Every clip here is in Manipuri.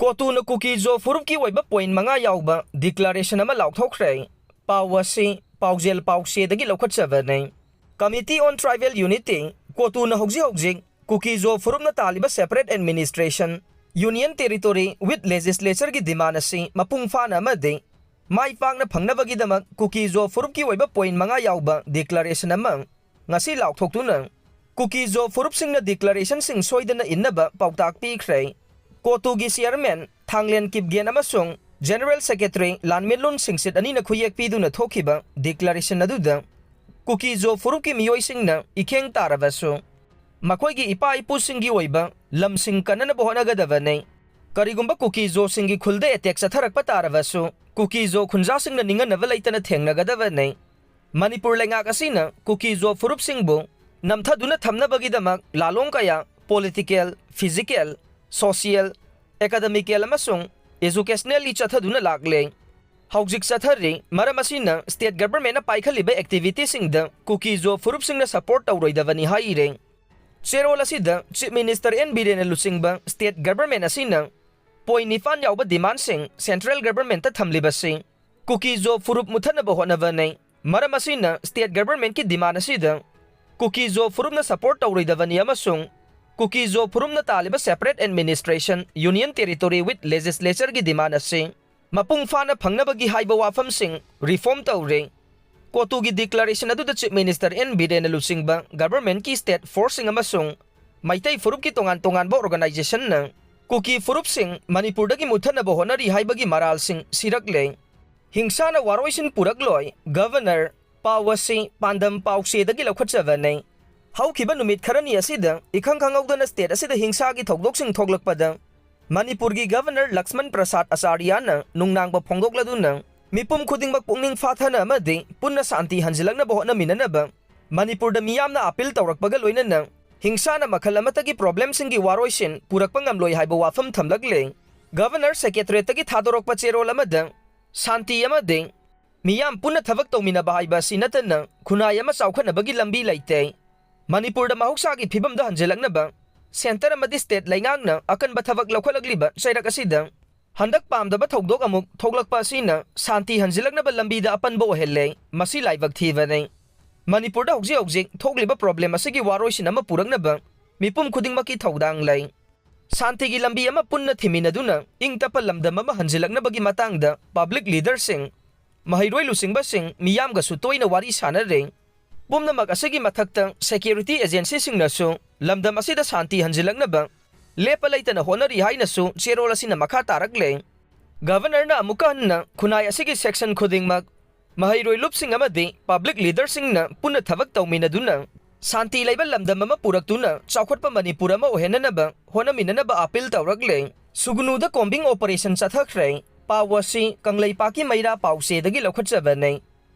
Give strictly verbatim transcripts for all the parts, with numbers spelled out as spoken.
ꯀꯣꯇꯨꯅ ꯀꯨꯀꯤ-ꯖꯣ ꯐꯨꯔꯨꯞꯀꯤ ꯑꯣꯏꯕ ꯄꯣꯏꯟꯠ ꯃꯉꯥ ꯌꯥꯎꯕ ꯗꯤꯀ꯭ꯂꯥꯔꯦꯁꯟ ꯑꯃ ꯂꯥꯎꯊꯣꯛꯈ꯭ꯔꯦ꯫ ꯄꯥꯎ ꯑꯁꯤ ꯄꯥꯎꯖꯦꯜ ꯄꯥꯎꯆꯦꯗꯒꯤ ꯂꯧꯈꯠꯆꯕꯅꯤ꯫ Committee on Tribal Unity, ꯀꯣꯇꯨꯅ ꯍꯧꯖꯤꯛ ꯍꯧꯖꯤꯛ ꯀꯨꯀꯤ-ꯖꯣ ꯐꯨꯔꯨꯞꯅ ꯇꯥꯜꯂꯤꯕ separate administration, union territory with legislatureꯒꯤ demand ꯑꯁꯤ ꯃꯄꯨꯡ ꯐꯥꯅ ꯑꯃꯗꯤ ꯃꯥꯏ ꯄꯥꯛꯅ ꯐꯪꯅꯕꯒꯤꯗꯃꯛ ꯀꯨꯀꯤ-ꯖꯣ ꯐꯨꯔꯨꯞꯀꯤ ꯑꯣꯏꯕ ꯄꯣꯏꯟꯠ ꯃꯉꯥ ꯌꯥꯎꯕ ꯗꯤꯀ꯭ꯂꯥꯔꯦꯁꯟ ꯑꯃ ꯉꯁꯤ ꯂꯥꯎꯊꯣꯛꯇꯨꯅ ꯀꯨꯀꯤ-ꯖꯣ ꯐꯨꯔꯨꯞꯁꯤꯡꯅ ꯗꯤꯀ꯭ꯂꯥꯔꯦꯁꯟꯁꯤꯡ ꯁꯣꯏꯗꯅ ꯏꯟꯅꯕ ꯄꯥꯎꯇꯥꯛ ꯄꯤꯈ꯭ꯔꯦ꯫ ꯀꯣꯇꯨꯒꯤ ꯆꯤꯌꯔꯃꯦꯟ ꯊꯥꯡꯂꯦꯟ ꯀꯤꯞꯒꯦꯟ ꯑꯃꯁꯨꯡ ꯖꯦꯅꯔꯦꯜ ꯁꯦꯀ꯭ꯔꯦꯇꯔꯤ ꯂꯥꯟꯃꯦꯟꯂꯣꯟ ꯁꯤꯡꯁꯤꯠ ꯑꯅꯤꯅ ꯈꯨꯌꯦꯛ ꯄꯤꯗꯨꯅ ꯊꯣꯛꯈꯤꯕ ꯗꯤꯀ꯭ꯂꯥꯔꯦꯁꯟ ꯑꯗꯨꯗ ꯀꯨꯀꯤ-ꯖꯣ ꯐꯨꯔꯨꯞꯀꯤ ꯃꯤꯑꯣꯏꯁꯤꯡꯅ ꯏꯈꯦꯡ ꯇꯥꯔꯕꯁꯨ ꯃꯈꯣꯏꯒꯤ ꯏꯄꯥ ꯏꯄꯨꯁꯤꯡꯒꯤ ꯑꯣꯏꯕ ꯂꯝꯁꯤꯡ ꯀꯟꯅꯅꯕ ꯍꯣꯠꯅꯒꯗꯕꯅꯤ꯫ ꯀꯔꯤꯒꯨꯝꯕ ꯀꯨꯀꯤ-ꯖꯣꯁꯤꯡꯒꯤ ꯈꯨꯜꯗ ꯑꯦꯇꯦꯛ ꯆꯠꯊꯔꯛꯄ ꯇꯥꯔꯕꯁꯨ ꯀꯨꯀꯤ-ꯖꯣ ꯈꯨꯟꯖꯥꯁꯤꯡꯅ ꯅꯤꯡꯍꯟꯅꯕ ꯂꯩꯇꯅ ꯊꯦꯡꯅꯒꯗꯕꯅꯤ꯫ ꯃꯅꯤꯄꯨꯔ ꯂꯩꯉꯥꯛ ꯑꯁꯤꯅ ꯀꯨꯀꯤ-ꯖꯣ ꯐꯨꯔꯨꯞꯁꯤꯡꯕꯨ ꯅꯝꯊꯗꯨꯅ ꯊꯝꯅꯕꯒꯤꯗꯃꯛ ꯂꯥꯂꯣꯡ ꯀꯌꯥ political, physical, social, academical ꯑꯃꯁꯨꯡ educationally ꯆꯠꯊꯗꯨꯅ ꯂꯥꯛꯂꯦ꯫ ꯍꯧꯖꯤꯛ ꯆꯠꯊꯔꯤ꯫ ꯃꯔꯝ ꯑꯁꯤꯅ state governmentꯅ ꯄꯥꯏꯈꯠꯂꯤꯕ activityꯁꯤꯡꯗ ꯀꯨꯀꯤ-ꯖꯣ ꯐꯨꯔꯨꯞꯁꯤꯡꯅ support ꯇꯧꯔꯣꯏꯗꯕꯅꯤ ꯍꯥꯏꯔꯦ꯫ ꯆꯦꯔꯣꯜ ꯑꯁꯤꯗ Chief Minister ꯑꯦꯟ ꯕꯤꯔꯦꯟꯅ ꯂꯨꯆꯤꯡꯕ state government ꯑꯁꯤꯅ ꯄꯣꯏꯟꯠ ꯅꯤꯄꯥꯟ ꯌꯥꯎꯕ demandꯁꯤꯡ central governmentꯇ ꯊꯝꯂꯤꯕꯁꯤ ꯀꯨꯀꯤ-ꯖꯣ ꯐꯨꯔꯨꯞ ꯃꯨꯠꯊꯠꯅꯕ ꯍꯣꯠꯅꯕꯅꯤ꯫ ꯃꯔꯝ ꯑꯁꯤꯅ state governmentꯀꯤ demand ꯑꯁꯤꯗ ꯀꯨꯀꯤ-ꯖꯣ ꯐꯨꯔꯨꯞꯅ support ꯇꯧꯔꯣꯏꯗꯕꯅꯤ ꯑꯃꯁꯨꯡ ꯀꯨꯀꯤ-ꯖꯣ ꯐꯨꯔꯨꯞꯅ ꯇꯥꯜꯂꯤꯕ separate administration, union territory with legislatureꯒꯤ demand ꯑꯁꯤ ꯃꯄꯨꯡ ꯐꯥꯅ ꯐꯪꯅꯕꯒꯤ ꯍꯥꯏꯕ ꯋꯥꯐꯝꯁꯤꯡ reform ꯇꯧꯔꯦ꯫ ꯀꯣꯇꯨꯒꯤ declaration ꯑꯗꯨꯗ Chief Minister ꯑꯦꯟ ꯕꯤꯔꯦꯟꯅ ꯂꯨꯆꯤꯡꯕ governmentꯀꯤ state forceꯁꯤꯡ ꯑꯃꯁꯨꯡ ꯃꯩꯇꯩ ꯐꯨꯔꯨꯞꯀꯤ ꯇꯣꯉꯥꯟ ꯇꯣꯉꯥꯟꯕ organizationꯅ ꯀꯨꯀꯤ ꯐꯨꯔꯨꯞꯁꯤꯡ ꯃꯅꯤꯄꯨꯔꯗꯒꯤ ꯃꯨꯠꯊꯠꯅꯕ ꯍꯣꯠꯅꯔꯤ ꯍꯥꯏꯕꯒꯤ ꯃꯔꯥꯜꯁꯤꯡ ꯁꯤꯔꯛꯂꯦ꯫ ꯍꯤꯡꯁꯥꯅ ꯋꯥꯔꯣꯏꯁꯤꯟ ꯄꯨꯔꯛꯂꯣꯏ, Governor꯫ ꯄꯥꯎ ꯑꯁꯤ ꯄꯥꯟꯗꯝ ꯄꯥꯎꯆꯦꯗꯒꯤ ꯂꯧꯈꯠꯆꯕꯅꯤ꯫ ꯍꯧꯈꯤꯕ ꯅꯨꯃꯤꯠ ꯈꯔꯅꯤ ꯑꯁꯤꯗ ꯏꯈꯪ ꯈꯪꯍꯧꯗꯅ state ꯑꯁꯤꯗ ꯍꯤꯡꯁꯥꯒꯤ ꯊꯧꯗꯣꯛꯁꯤꯡ ꯊꯣꯛꯂꯛꯄꯗ ꯃꯅꯤꯄꯨꯔꯒꯤ Governor ꯂꯛꯁꯃꯟ ꯄ꯭ꯔꯁꯥꯗ ꯑꯆꯥꯔꯌꯥꯅ ꯅꯨꯡꯅꯥꯡꯕ ꯐꯣꯡꯗꯣꯛꯂꯗꯨꯅ ꯃꯤꯄꯨꯝ ꯈꯨꯗꯤꯡꯃꯛ ꯄꯨꯛꯅꯤꯡ ꯐꯥꯊꯅ ꯑꯃꯗꯤ ꯄꯨꯟꯅ ꯁꯥꯟꯇꯤ ꯍꯟꯖꯤꯜꯂꯛꯅꯕ ꯍꯣꯠꯅꯃꯤꯟꯅꯅꯕ ꯃꯅꯤꯄꯨꯔꯗ ꯃꯤꯌꯥꯝꯅ appeal ꯇꯧꯔꯛꯄꯒ ꯂꯣꯏꯅꯅ ꯍꯤꯡꯁꯥꯅ ꯃꯈꯜ ꯑꯃꯠꯇꯒꯤ problemꯁꯤꯡꯒꯤ ꯋꯥꯔꯣꯏꯁꯤꯟ ꯄꯨꯔꯛꯄ ꯉꯝꯂꯣꯏ ꯍꯥꯏꯕ ꯋꯥꯐꯝ ꯊꯝꯂꯛꯂꯦ꯫ Governor secretariatꯇꯒꯤ ꯊꯥꯗꯣꯔꯛꯄ ꯆꯦꯔꯣꯜ ꯑꯃꯗ ꯁꯥꯟꯇꯤ ꯑꯃꯗꯤ ꯃꯤꯌꯥꯝ ꯄꯨꯟꯅ ꯊꯕꯛ ꯇꯧꯃꯤꯟꯅꯕ ꯍꯥꯏꯕ ꯑꯁꯤ ꯅꯠꯇꯅ ꯈꯨꯟꯅꯥꯏ ꯑꯃ ꯆꯥꯎꯈꯠꯅꯕꯒꯤ ꯂꯝꯕꯤ ꯂꯩꯇꯦ꯫ ꯃꯅꯤꯄꯨꯔꯗ ꯃꯍꯧꯁꯥꯒꯤ ꯐꯤꯕꯝꯗ ꯍꯟꯖꯤꯜꯂꯛꯅꯕ ꯁꯦꯟꯇꯔ ꯑꯃꯗꯤ ꯁ꯭ꯇꯦꯠ ꯂꯩꯉꯥꯛꯅ ꯑꯀꯟꯕ ꯊꯕꯛ ꯂꯧꯈꯠꯂꯛꯂꯤꯕ ꯆꯩꯔꯛ ꯑꯁꯤꯗ ꯍꯟꯗꯛ ꯄꯥꯝꯗꯕ ꯊꯧꯗꯣꯛ ꯑꯃꯨꯛ ꯊꯣꯛꯂꯛꯄ ꯑꯁꯤꯅ ꯁꯥꯟꯇꯤ ꯍꯟꯖꯤꯜꯂꯛꯅꯕ ꯂꯝꯕꯤꯗ ꯑꯄꯟꯕ ꯑꯣꯏꯍꯜꯂꯦ꯫ ꯃꯁꯤ ꯂꯥꯏꯕꯛ ꯊꯤꯕꯅꯤ꯫ ꯃꯅꯤꯄꯨꯔꯗ ꯍꯧꯖꯤꯛ ꯍꯧꯖꯤꯛ ꯊꯣꯛꯂꯤꯕ ꯄ꯭ꯔꯣꯕ꯭ꯂꯦꯝ ꯑꯁꯤꯒꯤ ꯋꯥꯔꯣꯏꯁꯤꯟ ꯑꯃ ꯄꯨꯔꯛꯅꯕ ꯃꯤꯄꯨꯝ ꯈꯨꯗꯤꯡꯃꯛꯀꯤ ꯊꯧꯗꯥꯡ ꯂꯩ꯫ ꯁꯥꯟꯇꯤꯒꯤ ꯂꯝꯕꯤ ꯑꯃ ꯄꯨꯟꯅ ꯊꯤꯃꯤꯟꯅꯗꯨꯅ ꯏꯪ ꯇꯞꯄ ꯂꯝꯗꯝ ꯑꯃ ꯍꯟꯖꯤꯜꯂꯛꯅꯕꯒꯤ ꯃꯇꯥꯡꯗ ꯄꯕ꯭ꯂꯤꯛ ꯂꯤꯗꯔꯁꯤꯡ, ꯃꯍꯩꯔꯣꯏ ꯂꯨꯆꯤꯡꯕꯁꯤꯡ, ꯃꯤꯌꯥꯝꯒꯁꯨ ꯇꯣꯏꯅ ꯋꯥꯔꯤ ꯁꯥꯟꯅꯔꯦ꯫ ꯄꯨꯝꯅꯃꯛ ꯑꯁꯤꯒꯤ ꯃꯊꯛꯇ ꯁꯦꯀ꯭ꯌꯨꯔꯤꯇꯤ ꯑꯦꯖꯦꯟꯁꯤꯁꯤꯡꯅꯁꯨ ꯂꯝꯗꯝ ꯑꯁꯤꯗ ꯁꯥꯟꯇꯤ ꯍꯟꯖꯤꯜꯂꯛꯅꯕ ꯂꯦꯞꯄ ꯂꯩꯇꯅ ꯍꯣꯠꯅꯔꯤ ꯍꯥꯏꯅꯁꯨ ꯆꯦꯔꯣꯜ ꯑꯁꯤꯅ ꯃꯈꯥ ꯇꯥꯔꯛꯂꯦ꯫ ꯒꯚꯔꯅꯔꯅ ꯑꯃꯨꯛꯀ ꯍꯟꯅ ꯈꯨꯟꯅꯥꯏ ꯑꯁꯤꯒꯤ ꯁꯦꯛꯁꯟ ꯈꯨꯗꯤꯡꯃꯛ, ꯃꯍꯩꯔꯣꯏ ꯂꯨꯞꯁꯤꯡ ꯑꯃꯗꯤ ꯄꯕ꯭ꯂꯤꯛ ꯂꯤꯗꯔꯁꯤꯡꯅ ꯄꯨꯟꯅ ꯊꯕꯛ ꯇꯧꯃꯤꯟꯅꯗꯨꯅ ꯁꯥꯟꯇꯤ ꯂꯩꯕ ꯂꯝꯗꯝ ꯑꯃ ꯄꯨꯔꯛꯇꯨꯅ ꯆꯥꯎꯈꯠꯄ ꯃꯅꯤꯄꯨꯔ ꯑꯃ ꯑꯣꯏꯍꯟꯅꯅꯕ ꯍꯣꯠꯅꯃꯤꯟꯅꯅꯕ ꯑꯄꯤꯜ ꯇꯧꯔꯛꯂꯦ꯫ ꯁꯨꯒꯅꯨꯗ ꯀꯣꯝꯕꯤꯡ ꯑꯣꯄꯔꯦꯁꯟ ꯆꯠꯊꯈ꯭ꯔꯦ꯫ ꯄꯥꯎ ꯑꯁꯤ ꯀꯪꯂꯩꯄꯥꯛꯀꯤ ꯃꯩꯔꯥ ꯄꯥꯎꯆꯦꯗꯒꯤ ꯂꯧꯈꯠꯆꯕꯅꯤ꯫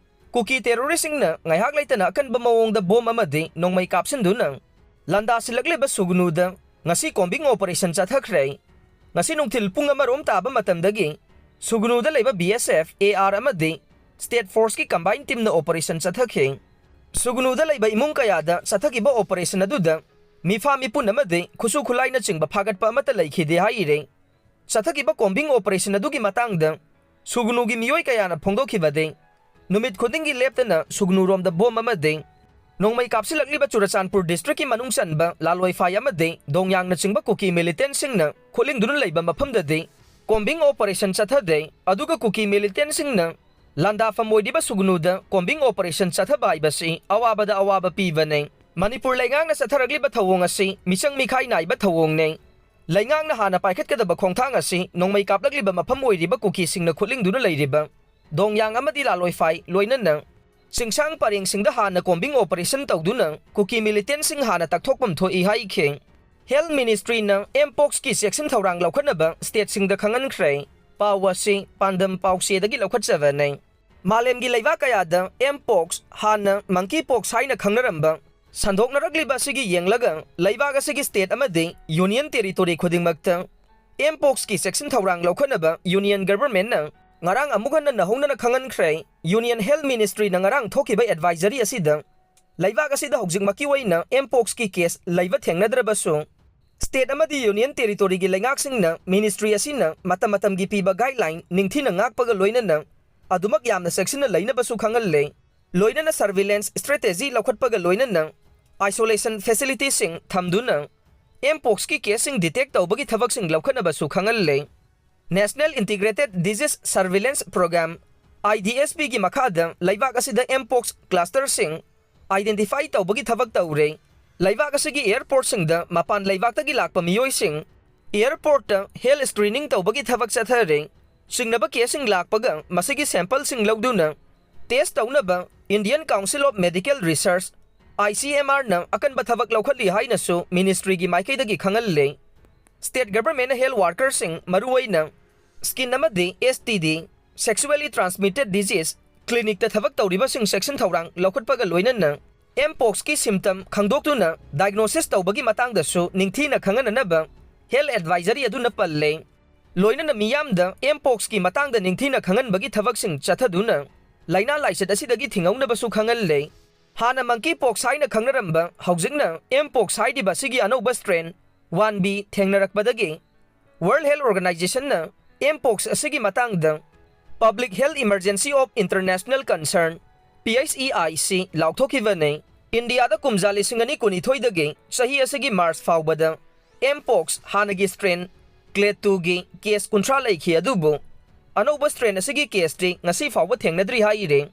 ꯀꯨꯀꯤ ꯇꯦꯔꯣꯔꯤꯁꯁꯤꯡꯅ ꯉꯥꯏꯍꯥꯛ ꯂꯩꯇꯅ ꯑꯀꯟꯕ ꯃꯑꯣꯡꯗ ꯕꯣꯝ ꯑꯃꯗꯤ ꯅꯣꯡꯃꯩ ꯀꯥꯞꯁꯤꯟꯗꯨꯅ ꯂꯥꯟꯗꯥꯁꯤꯜꯂꯛꯂꯤꯕ ꯁꯨꯒꯅꯨꯗ ꯉꯁꯤ ꯀꯣꯝꯕꯤꯡ ꯑꯣꯄꯔꯦꯁꯟ ꯆꯠꯊꯈ꯭ꯔꯦ꯫ ꯉꯁꯤ ꯅꯨꯡꯊꯤꯜ ꯄꯨꯡ ꯑꯃꯔꯣꯝ ꯇꯥꯕ ꯃꯇꯝꯗꯒꯤ ꯁꯨꯒꯅꯨꯗ ꯂꯩꯕ B S F, A R ꯑꯃꯗꯤ ꯁ꯭ꯇꯦꯠ ꯐꯣꯔꯁꯀꯤ ꯀꯝꯕꯥꯏꯟ ꯇꯤꯝꯅ ꯑꯣꯄꯔꯦꯁꯟ ꯆꯠꯊꯈꯤ꯫ ꯁꯨꯒꯅꯨꯗ ꯂꯩꯕ ꯏꯃꯨꯡ ꯀꯌꯥꯗ ꯆꯠꯊꯈꯤꯕ ꯑꯣꯄꯔꯦꯁꯟ ꯑꯗꯨꯗ ꯃꯤꯐꯥ ꯃꯤꯄꯨꯟ ꯑꯃꯗꯤ ꯈꯨꯠꯁꯨ ꯈꯨꯠꯂꯥꯏꯅꯆꯤꯡꯕ ꯐꯥꯒꯠꯄ ꯑꯃꯠꯇ ꯂꯩꯈꯤꯗꯦ ꯍꯥꯏꯔꯤ꯫ ꯆꯠꯊꯈꯤꯕ ꯀꯣꯝꯕꯤꯡ ꯑꯣꯄꯔꯦꯁꯟ ꯑꯗꯨꯒꯤ ꯃꯇꯥꯡꯗ ꯁꯨꯒꯅꯨꯒꯤ ꯃꯤꯑꯣꯏ ꯀꯌꯥꯅ ꯐꯣꯡꯗꯣꯛꯈꯤꯕꯗꯤ, ꯅꯨꯃꯤꯠ ꯈꯨꯗꯤꯡꯒꯤ ꯂꯦꯞꯇꯅ ꯁꯨꯒꯅꯨꯔꯣꯝꯗ ꯕꯣꯝ ꯑꯃꯗꯤ ꯅꯣꯡꯃꯩ ꯀꯥꯞꯁꯤꯜꯂꯛꯂꯤꯕ ꯆꯨꯔꯆꯥꯟꯄꯨꯔ ꯗꯤꯁꯇ꯭ꯔꯤꯛꯀꯤ ꯃꯅꯨꯡ ꯆꯟꯕ ꯂꯥꯂꯣꯏꯐꯥꯏ ꯑꯃꯗꯤ ꯗꯣꯡꯌꯥꯡꯅꯆꯤꯡꯕ ꯀꯨꯀꯤ ꯃꯤꯂꯤꯇꯦꯟꯁꯤꯡꯅ ꯈꯨꯠꯂꯤꯡꯗꯨꯅ ꯂꯩꯕ ꯃꯐꯝꯗꯗꯤ ꯀꯣꯝꯕꯤꯡ ꯑꯣꯄꯔꯦꯁꯟ ꯆꯠꯊꯗꯦ꯫ ꯑꯗꯨꯒ ꯀꯨꯀꯤ ꯃꯤꯂꯤꯇꯦꯟꯁꯤꯡꯅ ꯂꯥꯟꯗꯥꯐꯝ ꯑꯣꯏꯔꯤꯕ ꯁꯨꯒꯅꯨꯗ ꯀꯣꯝꯕꯤꯡ ꯑꯣꯄꯔꯦꯁꯟ ꯆꯠꯊꯕ ꯍꯥꯏꯕꯁꯤ ꯑꯋꯥꯕꯗ ꯑꯋꯥꯕ ꯄꯤꯕꯅꯤ꯫ ꯃꯅꯤꯄꯨꯔ ꯂꯩꯉꯥꯛꯅ ꯆꯠꯊꯔꯛꯂꯤꯕ ꯊꯧꯑꯣꯡ ꯑꯁꯤ ꯃꯤꯆꯪ ꯃꯤꯈꯥꯏ ꯅꯥꯏꯕ ꯊꯧꯑꯣꯡꯅꯤ꯫ ꯂꯩꯉꯥꯛꯅ ꯍꯥꯟꯅ ꯄꯥꯏꯈꯠꯀꯗꯕ ꯈꯣꯡꯊꯥꯡ ꯑꯁꯤ ꯅꯣꯡꯃꯩ ꯀꯥꯞꯂꯛꯂꯤꯕ ꯃꯐꯝ ꯑꯣꯏꯔꯤꯕ ꯀꯨꯀꯤꯁꯤꯡꯅ ꯈꯨꯠꯂꯤꯡꯗꯨꯅ ꯂꯩꯔꯤꯕ ꯗꯣꯡꯌꯥꯡ ꯑꯃꯗꯤ ꯂꯥꯂꯣꯏꯐꯥꯏ, ꯂꯣꯏꯅꯅ ꯆꯤꯡꯁꯥꯡ ꯄꯔꯦꯡꯁꯤꯡꯗ ꯍꯥꯟꯅ ꯀꯣꯝꯕꯤꯡ ꯑꯣꯄꯔꯦꯁꯟ ꯇꯧꯗꯨꯅ ꯀꯨꯀꯤ ꯃꯤꯂꯤꯇꯦꯟꯁꯤꯡ ꯍꯥꯟꯅ ꯇꯛꯊꯣꯛꯐꯝ ꯊꯣꯛꯏ ꯍꯥꯏꯈꯤ꯫ ꯍꯦꯜꯊ ꯃꯤꯅꯤꯁꯇ꯭ꯔꯤꯅ ꯑꯦꯝꯄꯣꯛꯁꯀꯤ ꯆꯦꯛꯁꯤꯟ ꯊꯧꯔꯥꯡ ꯂꯧꯈꯠꯅꯕ ꯁ꯭ꯇꯦꯠꯁꯤꯡꯗ ꯈꯪꯍꯟꯈ꯭ꯔꯦ꯫ ꯄꯥꯎ ꯑꯁꯤ ꯄꯥꯟꯗꯝ ꯄꯥꯎꯆꯦꯗꯒꯤ ꯂꯧꯈꯠꯆꯕꯅꯤ꯫ ꯃꯥꯂꯦꯝꯒꯤ ꯂꯩꯕꯥꯛ ꯀꯌꯥꯗ ꯑꯦꯝꯄꯣꯛꯁ ꯍꯥꯟꯅ ꯃꯪꯀꯤ ꯄꯣꯛꯁ ꯍꯥꯏꯅ ꯈꯪꯅꯔꯝꯕ ꯁꯟꯗꯣꯛꯅꯔꯛꯂꯤꯕ ꯑꯁꯤꯒꯤ ꯌꯦꯡꯂꯒ ꯂꯩꯕꯥꯛ ꯑꯁꯤꯒꯤ ꯁ꯭ꯇꯦꯠ ꯑꯃꯗꯤ ꯌꯨꯅꯤꯌꯟ ꯇꯦꯔꯤꯇꯣꯔꯤ ꯈꯨꯗꯤꯡꯃꯛꯇ ꯑꯦꯝꯄꯣꯛꯁꯀꯤ ꯆꯦꯛꯁꯤꯟ ꯊꯧꯔꯥꯡ ꯂꯧꯈꯠꯅꯕ ꯌꯨꯅꯤꯌꯟ ꯒꯚꯔꯟꯃꯦꯟꯠꯅ ꯉꯔꯥꯡ ꯑꯃꯨꯛ ꯍꯟꯅ ꯅꯧꯍꯧꯅꯅ ꯈꯪꯍꯟꯈ꯭ꯔꯦ꯫ ꯌꯨꯅꯤꯌꯟ ꯍꯦꯜꯊ ꯃꯤꯅꯤꯁꯇ꯭ꯔꯤꯅ ꯉꯔꯥꯡ ꯊꯣꯛꯈꯤꯕ ꯑꯦꯗꯚꯥꯏꯖꯔꯤ ꯑꯁꯤꯗ ꯂꯩꯕꯥꯛ ꯑꯁꯤꯗ ꯍꯧꯖꯤꯛꯃꯛꯀꯤ ꯑꯣꯏꯅ ꯑꯦꯝꯄꯣꯛꯁꯀꯤ ꯀꯦꯁ ꯂꯩꯕ ꯊꯦꯡꯅꯗ꯭ꯔꯕꯁꯨ, State ꯑꯃꯗꯤ Union Territoryꯒꯤ ꯂꯩꯉꯥꯛꯁꯤꯡꯅ ministry ꯑꯁꯤꯅ ꯃꯇꯝ ꯃꯇꯝꯒꯤ ꯄꯤꯕ guideline ꯅꯤꯡꯊꯤꯅ ꯉꯥꯛꯄꯒ ꯂꯣꯏꯅꯅ ꯑꯗꯨꯃꯛ ꯌꯥꯝꯅ ꯆꯦꯛꯁꯤꯟꯅ ꯂꯩꯅꯕꯁꯨ ꯈꯪꯍꯜꯂꯦ꯫ ꯂꯣꯏꯅꯅ surveillance strategy ꯂꯧꯈꯠꯄꯒ ꯂꯣꯏꯅꯅ isolation facilityꯁꯤꯡ ꯊꯝꯗꯨꯅ Mpocꯀꯤ caseꯁꯤꯡ detect ꯇꯧꯕꯒꯤ ꯊꯕꯛꯁꯤꯡ ꯂꯧꯈꯠꯅꯕꯁꯨ ꯈꯪꯍꯜꯂꯦ꯫ National Integrated Disease Surveillance Program, IDSPꯒꯤ ꯃꯈꯥꯗ ꯂꯩꯕꯥꯛ ꯑꯁꯤꯗ Mpox clusterꯁꯤꯡ identify ꯇꯧꯕꯒꯤ ꯊꯕꯛ ꯇꯧꯔꯦ꯫ ꯂꯩꯕꯥꯛ ꯑꯁꯤꯒꯤ airportꯁꯤꯡꯗ ꯃꯄꯥꯟ ꯂꯩꯕꯥꯛꯇꯒꯤ ꯂꯥꯛꯄ ꯃꯤꯑꯣꯏꯁꯤꯡ airportꯇ health screening ꯇꯧꯕꯒꯤ ꯊꯕꯛ ꯆꯠꯊꯔꯦ꯫ ꯆꯤꯡꯅꯕ caseꯁꯤꯡ ꯂꯥꯛꯄꯒ ꯃꯁꯤꯒꯤ sampleꯁꯤꯡ ꯂꯧꯗꯨꯅ test ꯇꯧꯅꯕ Indian Council of Medical Research, ICMRꯅ ꯑꯀꯟꯕ ꯊꯕꯛ ꯂꯧꯈꯠꯂꯤ ꯍꯥꯏꯅꯁꯨ ministryꯒꯤ ꯃꯥꯏꯀꯩꯗꯒꯤ ꯈꯪꯍꯜꯂꯦ꯫ State governmentꯅ health workerꯁꯤꯡ, ꯃꯔꯨꯑꯣꯏꯅ skin ꯑꯃꯗꯤ STD, sexually transmitted disease, clinicꯇ ꯊꯕꯛ ꯇꯧꯔꯤꯕꯁꯤꯡ ꯆꯦꯛꯁꯤꯟ ꯊꯧꯔꯥꯡ ꯂꯧꯈꯠꯄꯒ ꯂꯣꯏꯅꯅ Mpocꯀꯤ symptom ꯈꯪꯗꯣꯛꯇꯨꯅ diagnosis ꯇꯧꯕꯒꯤ ꯃꯇꯥꯡꯗꯁꯨ ꯅꯤꯡꯊꯤꯅ ꯈꯪꯍꯟꯅꯅꯕ health advisory ꯑꯗꯨꯅ ꯄꯜꯂꯦ꯫ ꯂꯣꯏꯅꯅ ꯃꯤꯌꯥꯝꯗ Mpocꯀꯤ ꯃꯇꯥꯡꯗ ꯅꯤꯡꯊꯤꯅ ꯈꯪꯍꯟꯕꯒꯤ ꯊꯕꯛꯁꯤꯡ ꯆꯠꯊꯗꯨꯅ ꯂꯥꯏꯅꯥ ꯂꯥꯏꯆꯠ ꯑꯁꯤꯗꯒꯤ ꯊꯤꯡꯍꯧꯅꯕꯁꯨ ꯈꯪꯍꯜꯂꯦ꯫ ꯍꯥꯟꯅ monkeypox ꯍꯥꯏꯅ ꯈꯪꯅꯔꯝꯕ, ꯍꯧꯖꯤꯛꯅ Mpox ꯍꯥꯏꯔꯤꯕ ꯑꯁꯤꯒꯤ ꯑꯅꯧꯕ strain one B ꯊꯦꯡꯅꯔꯛꯄꯗꯒꯤ World Health Organizationꯅ Mpox ꯑꯁꯤꯒꯤ ꯃꯇꯥꯡꯗ Public Health Emergency of International Concern, PHEIC, ꯂꯥꯎꯊꯣꯛꯈꯤꯕꯅꯤ꯫ ꯏꯟꯗꯤꯌꯥꯗ ꯀꯨꯝꯖꯥ ꯂꯤꯁꯤꯡ ꯑꯅꯤ ꯀꯨꯟꯅꯤꯊꯣꯏꯗꯒꯤ ꯆꯍꯤ ꯑꯁꯤꯒꯤ March ꯐꯥꯎꯕꯗ Mpox ꯍꯥꯟꯅꯒꯤ strain Clade twoꯒꯤ case ꯀꯨꯟꯊ꯭ꯔꯥ ꯂꯩꯈꯤ, ꯑꯗꯨꯕꯨ ꯑꯅꯧꯕ strain ꯑꯁꯤꯒꯤ caseꯇꯤ ꯉꯁꯤ ꯐꯥꯎꯕ ꯊꯦꯡꯅꯗ꯭ꯔꯤ ꯍꯥꯏꯔꯤ꯫